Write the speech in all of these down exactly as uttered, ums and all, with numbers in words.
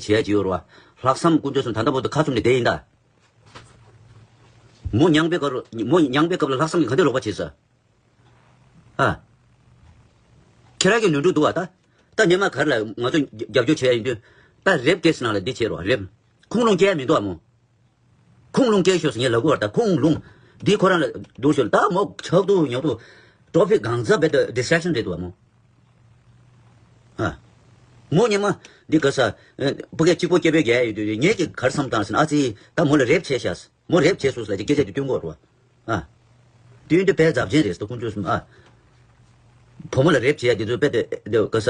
བྱས་ཀྱི་ཡོད་རེད་བ། ལྷག་བསམ་དཀོན་མཆོག་གསུམ་ད་ལྟ་བར་དུ་ཁ་བཙུམ་ནས་བསྡད་ཡིན་ད། མོ་མྱངས་པའི་སྐབས་ལ་མོ་མྱངས་པའི་སྐབས་ལ་ལྷག་བསམ་གྱིས་ག་འདྲ་ལོག་པ་བྱས་ས། ཨ། ཁྱེད་རང་གི་ནོར་འཁྲུལ་འདུག་བ་ད། ད་ཉི་མ་ག་རེ་ལ་ང་ཚོ་རྒྱབ་སྐྱོར་བྱས་ཡིན་དུས། ད་རེབ་ཀེ་སི་ནང་ལ་འདི་བྱས་རོགས་རེབ། ཁུངས་ལུང་སྐྱེལ་མི་འདུག་བ་མོ། ཁུངས་ལུང་སྐྱེལ་ཤོག་ཟེར་ངས་ལབ་དགོས་བ་ད་ཁུངས་ལུང་། འདི་ཁོ་རང་ལ་འདུག་ཤོག་ད་མོ་ཆག་ཏུ་ཉོག་ཏུ། ཊོ་པིག་གང་ཚ་བེད་ཌི་སི་ཊེག་ཤན་རེད་འདུག་བ་མོ། ཨ། མོ་ཉི་མ་འདི་ག་ས། ཕ་གི་གཅིག་པོ་སྐྱེ་བོའི་རྒྱལ་ཡོད་དུས་ངས་ཀྱི་གར་བསམ་བཏང་ཟིན་ཨ་ཙི་ད་མོ་ལ་རེབ་བྱས་ཤག་མོ་རེབ་བྱས་སོང་ཟེར་གྱི་སྐད་ཆ་དེ་སྟོན་གོ་རོ། ཨ། དུས་འདི་དཔེ་རྫབ་ཆེན་རེད་ཟེར་དཀོན་མཆོག་གསུམ་ཨ། བུ་མོ་ལ་རེབ་བྱས་ཡ་དེ་ཚོ་དཔེ་དེ་དེ་ག་ས་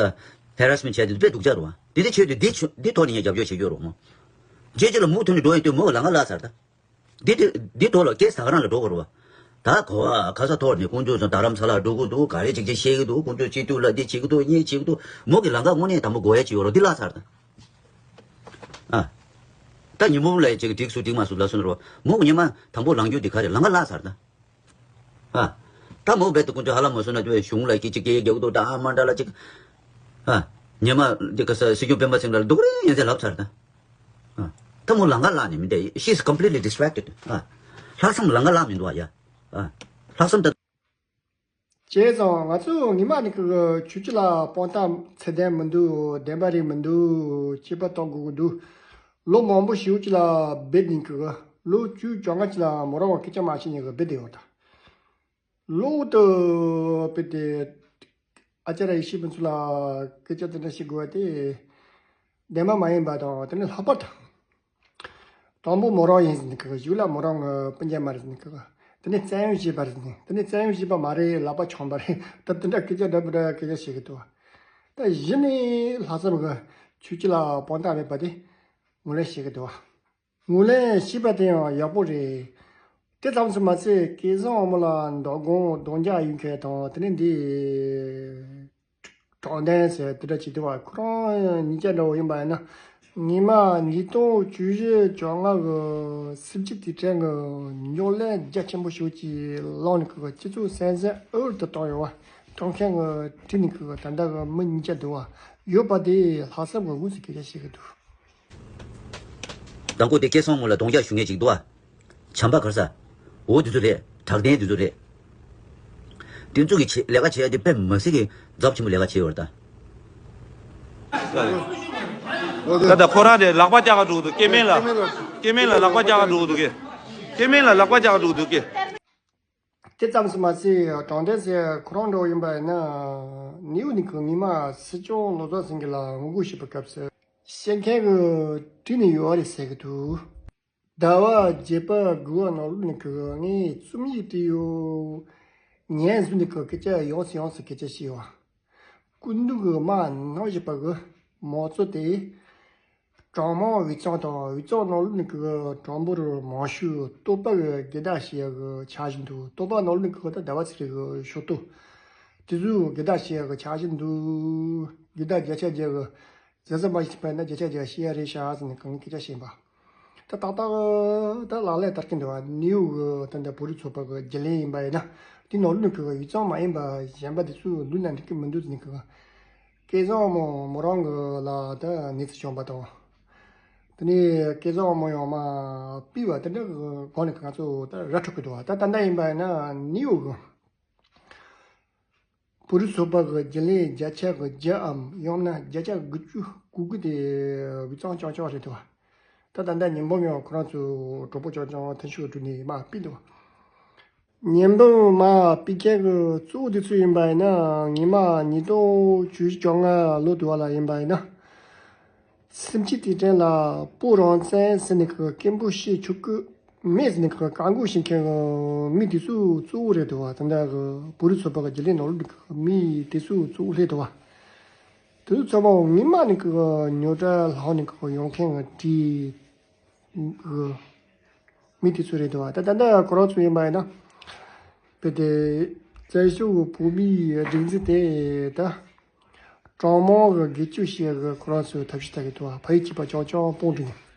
ཧེ་ར་སི་མེན་ཊི་བྱས་ཡ་དེ་ཚོ་དཔེ་སྡུག་ཅག་རེད་བ། དེ་དེ་ཆོས་དེ་འདི་ཆོ་འདི་ཐོག་ནས་ངས་རྒྱབ་སྐྱོར་བྱེད་རྒྱུ་རོགས་མོ། རྗེས་ཆོས་ལ་མུ་མཐུད་ནས་འགྲོ་ཡོང་དུས་མོ་ལ་ང་ལ་ཚར་ད། འདི་དེ་འདི་ཐོག་ལ་སྐད་ས་ག་རང་ལ་འགྲོ་དགོས་རེད་བ། ད་གོ་བ་ཁ་ས་ཐོག་ནས་དཀོན་མཆོག་གསུམ་རྡ་རམ་ས་ལ་འགྲོ་གི་འདུག་ག་རེ་ཅིག་ཅིག་བཤད་གི་འདུག་དཀོན་མཆོག་སྤྱི་འཐུས་ལ་འདི་བྱེད་གི་འདུག་གཉིས་བྱེད་གི་འདུག་མོ་གི་ལམ་ཁ་དངོས་གནས་དང་པོ་དགོས་ཡ་ཅིག་ཡོད་རོགས་འདི་ལ་ཚར་ད། ཨ། ད་ཉི་མོ་ལ་ཅིག་འགྲིག་སུ་འགྲིག་མ་སུ་ལ་སུ་ནོར་བ་མོ་ཉི་མ་དང་པོ་ལངས་རྒྱུ་འདི་ག་རེ་ལམ་ཁ་ལ་ཚར་ད། ཨ། ད་མོ་བེད་དུ་ཀུན་ཏུ་ཧ་ལམ་མ་སོང་ན་དུ་གཞུང་ལ་སྐྱིད་ཅིག་སྐྱེ་རྒྱུ་འདུག་ད་ཨ་མ་འདྲ་ལ་ཅིག་ཨ། ཉི་མ་འདི་ག་ས་སྲིད་སྐྱོང་སྤེན་པ་ཚེ་རིང་ལ་སྡུག་རེ་ཡིན་ཟེར་ལབ་ཚར་ད། ཨ། ད་མོ་ལམ་ཁ་ལ་ནི་མི་འདི་she is completely distracted ཨ། ལྷག་བསམ་ལམ་ཁ་ལ་མི་འདུག་ཨ་ཡ། ཨ། ལྷག་བསམ་ད། བྱས་ཙང་ང་ཚོ་ཉི་མ་ནི་གི་ཆུ་ཆུ་ལ་དཔང་རྟགས་ཚད་ལྡན་མི་འདུག་བདེན་པ་རེད་མི་འདུག་དཔྱད་པ་གཏོང་དགོས་ཀྱི་འདུག་ལོ་མང་པོ་ཞེ་པོ་ཅིག་ལ་བེད་ནི་གི་ལོ་བཅུ་བཅོ་ལྔ་ཅིག་ལ་མོ་རང་བ་སྐད་ཆ་མ་བཤད་ནི་གི་བེད་དེ་ཡོད་ད། ལོ་དུ་བེད་དེ་ཨ་ཅག་ར་ཡེ་ཤེས་ཕུན་ཚོགས་ལ་སྐད་ཆ་དེ་འདྲ་བཤད་དགོས་པ་དེ་བདེན་པ་མ་ཡིན་པ་དང་དེ་ནི་ལྷག་པར་དུ། དང་པོ་མོ་རང་ཡིན་ཟིན་གི་གཞུག་ལ་མོ་རང་གི་སྤུན་ཀྱག་མ་རེད་ཟིན་གི་དེ་ནས་བཙན་གཡེམ་བྱས་པ་རེད་ཟིན་དེ་ནས་བཙན་གཡེམ་བྱས་པ་མ་རེད་ལག་པ་འཆང་པ་རེད་ད་དེ་འདྲ་སྐད་ཆ་འདྲ་པོ་འདྲ་སྐད་ཆ་བཤད་གི་འདུག་ད་གཞི་ནས་ལྷག་བསམ་གི་ཆུ་ཆུ་ལ་དཔང་རྟགས་མེད་པ་དེ་ངོས་ལེན་བྱེད་གི་འདུག་ངོས་ལེན་བྱས་པ་དེ་ཡང་ཡག་པོ་རེད། དེ་ཙམ་དུ་མ་ཟད་སྐལ་བཟང་དབང་མོ་ལ་མདང་དགོང་རྡུང་རྒྱག་ཡོད་མཁན་དང་དེ་ནས་འདི། དྲང་བདེན་ཟེར་དེ་འདྲ་བྱེད་དུས་བ་ཁོ་རང་ཉིས་བརྒྱ་འདྲ་བོ་ཡིན་པ་ཡིན་ན། ཉི་མ་ཉིས་སྟོང་བཅུ་བཞི་བཅོ་ལྔ་གི་སེམས་ཅན་དེ་གྲས་ཀྱི་རྙོག་གླེང་རྒྱ་ཆེན་པོ་ཞིག་ཅིག་བསླངས་ནས་ཁོ་གི་སྤྱི་ཚོགས་སེམས་ཅན་ཨུར་དུ་བཏང་ཡོད་བ། བཏང་མཁན་གྱི་ཁྲིད་ནས་ཁོ་གི་ད་ལྟ་གི་མི་ཉིས་བརྒྱ་འདུག་བ། ཡོད་པ་དེ་ལྷག་བསམ་གྱི་དངོས་སུ་སྐད་ཆ་བཤད་ཀྱི་འདུག་དང་པོ་དེ་སྐལ་བཟང་དབང་མོ་ལ་རྡུང་རྒྱག་ཞུ་མཁན་ཅིག་འདུག་བ། བྱམས་པ་ག་རེ་ཟ། འོ་དེ་ཚོ་རེད། དྲག་ལྡན་དེ་ཚོ་རེད། དེ་ཚོ་གི་ཆེ་ལས་ཀ་བྱེད་ཡ་དེ་དཔེ་མི་སྲིད་ཀྱི་རྫབ་ཆེན་པོ་ལས་ཀ་བྱེད་ཡོད་རེད་ད། ད་ལྟ་ཁོ་རང་དེ་ལག་པ་བཀྱག་ག་འགྲོ་གི་འདུག་སྐྱེ་དམན་ལ། སྐྱེ་དམན་ལ་ལག་པ་བཀྱག་ག་འགྲོ་གི་འདུག་གི་སྐྱེ་དམན་ལ་ལག་པ་བཀྱག་ག་འགྲོ་གི་འདུག་གི་དེ་ཙམ་དུ་མ་ཟད་དྲང་བདེན་ཟེར་ཁོ་རང་འདྲ་བོ་ཡིན་པ་ཡིན་ན། ནིའུ་ནི་གི་ཉི་མ་སྲིད་སྐྱོང་བློ་བཟང་སེང་གེ་ལ་ངོ་རྒོལ་བྱེད་པའི་སྐབས་སུ། བཤད་མཁན་གྱིས་བྲིས་ནས་ཡོད་རེད་ཟེར་གྱི་འདུག་ཟླ་བ་བརྒྱད་པ་དགུ་བ་ནང་ལོགས་ནས་ཀྱི་ངས་རྩོམ་ཡིག་བྲིས་ཡོད། ཉན་བཟོས་ནས་ཀྱི་སྐད་ཆ་ཡོངས་སུ་ཡོངས་སུ་སྐད་ཆ་བཤད་ཡོད། སྐུ་མདུན་གྱི་དམག་ནང་བཞིན་པ་གི་མང་གཙོ་དེ། གྲངས་མང་དབུས་གཙང་དང་དབུས་གཙང་ནང་ལོགས་ནས་ཀྱི་གྲངས་འབོར་མང་ཤོས་སྟོད་པ་གི་སྒེར་བདག་བྱེད་ཡག་གི་འཆར་གཞི་འདུག་སྟོད་པ་ནང་ལོགས་ནས་ཀྱི་ད་ཟླ་བ་ཚེ་རིང་གི་ཤོག་ཏོ། དེ་ཚོའི་སྒེར་བདག་བྱེད་ཡག་གི་འཆར་གཞི་འདུག་སྒེར་བདག་བརྒྱ་ཆ་བརྒྱ་གི། ཟེར་ཟེར་མ་ཞིག་པ་ན་བརྒྱ་ཆ་བརྒྱ་ཤེས་ཡ་རེད་ཤག་ཟེར་ནས་གང་སྐད་ཆ་བཤད་པ། ད་ཏག་ཏག་ད་ལག་ལེན་བསྟར་གྱིན་འདུག་བ། ནིའུ་གི་ད་ལྟ་བོད་རིགས་ཚོགས་པ་གི་རྒྱུན་ལས་ཡིན་པ་ཡིན་ན། དེ་ནང་ལོགས་ཀྱི་དབུས་གཙང་མ་ཡིན་པ་གཞན་པ་དེ་ཚོས་འདུག་ན་འགྲིག་གི་མི་འདུག་ཟེར་ནས་གི། སྐལ་བཟང་དབང་མོ་མོ་རང་གི་ལ་ད་གནས་ཚུལ་བྱུང་བ་དང་། དེ་ནས་སྐལ་བཟང་དབང་མོ་ཡང་མ་ཕུད་པ་དེ་འདྲ་གི་སྒང་ནས་ང་ཚོ་ད་ར་འཕྲོད་ཀྱི་འདུག་བ། ད་ད་ལྟ་ཡིན་པ་ཡིན་ན་ནིའུ་གི་བོད་རིགས་ཚོགས་པ་གི་རྒྱུན་ལས་བརྒྱ་ཆ་གི་བརྒྱའམ་ཡང་ན་བརྒྱ་ཆ་དགུ་བཅུ་གོ་དགུ་དེ་དབུས་གཙང་རྐྱང་རྐྱང་རེད་འདུག་བ། ད་ད་ལྟ་ཉི་འབུམ་ཡང་ཁོ་རང་ཚོ་གྲོགས་པོ་རྐྱང་རྐྱང་མཐུན་ཕྱོགས་གྲུབ་ནས་མར་ཕུད་འདུག་བ། ཉི་འབུམ་མར་ཕུད་མཁན་གི་གཙོ་བོ་དེ་ཚོ་ཡིན་པ་ཡིན་ན་ཉི་མ་ཉིས་སྟོང་བཅུ་བཅོ་ལྔ་ལོ་དུ་བ་ལ་ཡིན་པ་ཡིན་ན། སེམས་ཅན་དེ་དྲན་ལ་སྤོ་རང་བཙན་ཟེར་ནས་ཁོ་སྐད་འབོད་བྱེད་ཆོག་གི་མེད་ཟེར་ནས་ཁོ་བཀག་འགོག་བྱེད་མཁན་གི་མི་དེ་ཚོ་གཙོ་བོ་རེད་འདུག་བ། དེ་འདྲ་གི་བོད་རིགས་ཚོགས་པ་གི་རྒྱུན་ལས་ནང་ལོགས་ཀྱི་མི་དེ་ཚོ་གཙོ་བོ་སླེབས་འདུག་བ། དེ་ཚོ་ཚང་མ་ངོ་མ་ནས་ཁོ་ཉོ་གྲྭ་ལྷག་ནས་ཁོ་ཡོང་མཁན་གི་གྲས་གི་མི་དེ་ཚོ་རེད་འདུག་བ། ད་ད་ལྟ་ཁོ་རང་ཚོ་ཡིན་པ་ཡིན་ན་དཔེ་དེ་བཙན་བྱོལ་གི་བོད་མིའི་སྒྲིག་འཛིན་དེ་ད། གྲངས་མང་གི་སྒེར་གཅོད་བྱེད་ཡག་གི་ཁོ་རང་ཚོའི་ཐབས་ཤེས་ལྟ་གི་འདུག་བ། ཕ་ཡུལ་གཅིག་པ་རྐྱང་རྐྱང་སྤུངས་འགྲོ་ནས།